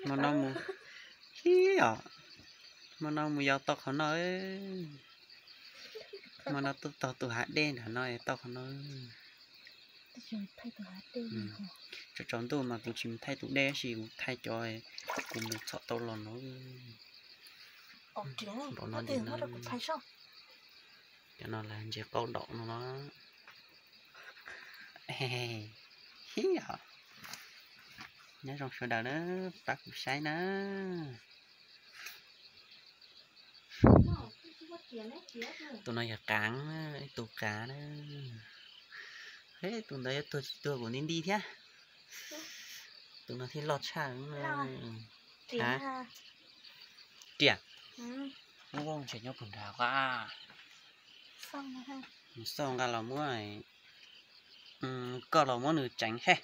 Hmo no mus, hib os, hmo no mus yos tau qhov no, hmo no tuaj tog tus hav dej nram no tau qhov no. Tsaus tsaus ntuj mas kuv tsis mus thaij tus dej, tab sis kuv thaij cov kuv mus txhom tau los no. Npaum no, cov no lawv ntses qaub daum no no. Hib os, nyob zoo sawv daws na, pab kuv saib na. Tus no yog qav, ib tug qav na. Tus ntawd yuav tuag tsis tuag kuv nti nti thiab. Tus no thiaj loj tshaj. Riam, ub, ntshe nyob puag nrad a. Mus xauj nqa los muab, koj los muab nws tseev he.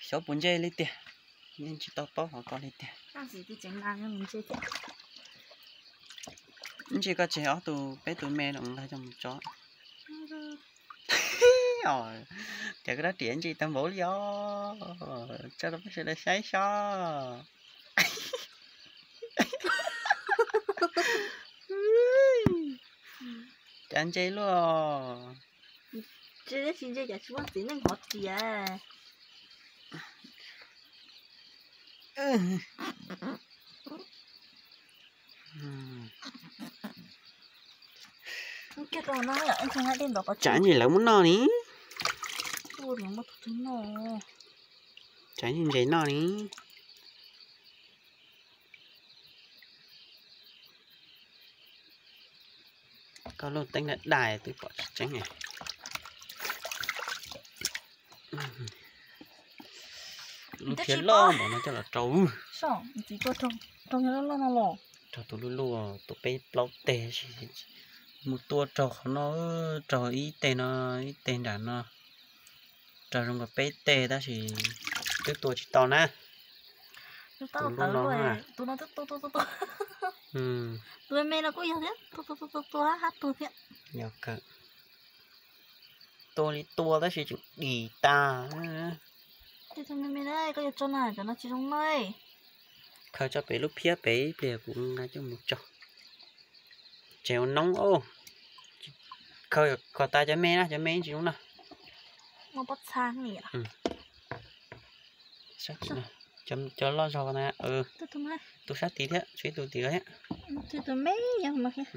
Xyov puas ntsej li tiag, yeej tsis tau paub qhov ko li tiag. Ntsis koj tseg ob tug, peb tus me los nqa coj mus tso. Ces koj rab riam ntsis tau npaum li os, tso rau peb sawv daws saib sob. Cas ntse luaj. Tsis tsis ntse cas tsis muaj txiv neej hov riam. Tsam ntsis lawv muab noj ni. Tsam ntsis ntses noj ni. Koj lub teeb daj daj twb pom tsis tseeb. Lub phiab loj npaum no coj los rau. Rau tus lub luj, tus peb plaub teg, mus tua raug qhov no, raug ib teg no, ib teg nram no, raug zoo nkaus peb teg tab sis twb tua tsis tau na. Tus no, tus me me no kuj yog thiab, tua tua tua tua hab tuag thiab. Yog kawg, tua li tua tab sis tseem dim tag. Tus me me na, koj yuav tso na, cov no tsis zoo no. Khaws tso pem lub phiab pem ib pliag kuv nqa coj mus tso. Tseem ua noob os. Khaws kom tas cov me na, cov me tsis zoo no. Cov loj zog na, tus sab tid thiab, tshuav ib tug tim no thiab.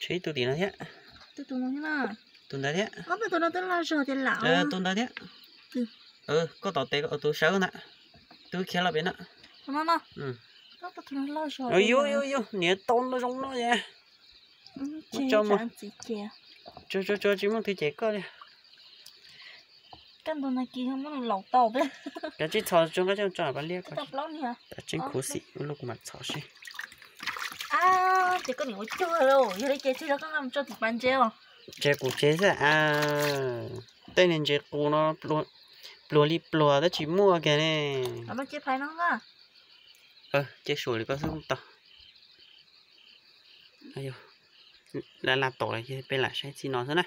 Tshuav ib tug tim no thiab. Tus ntawd thiab. Tus ntawd thiab. Koj tom tes tus sawv ntawd, tus khiav los pem no. Yuav yuav yuav, niam tau no zoo no es. Tso tso, tsis muaj twg cem koj li. Kav tsij txhos tso, nqa coj tso pab liab ko. Tseeb khuv xim ua luaj kuv mam txhos seb. Ces koj niam ua cuag lauj, yog li ces tsis yog koj nqa mus tso tim pas ntses os. Ntses qus tsev xwb a. Tej niag ntses qus no pluag li pluag tab sis muaj kiag ne. Ces suam li koj xwb kuj tau. Laj laj tom lawm ces peb lam saib txij no xwb na.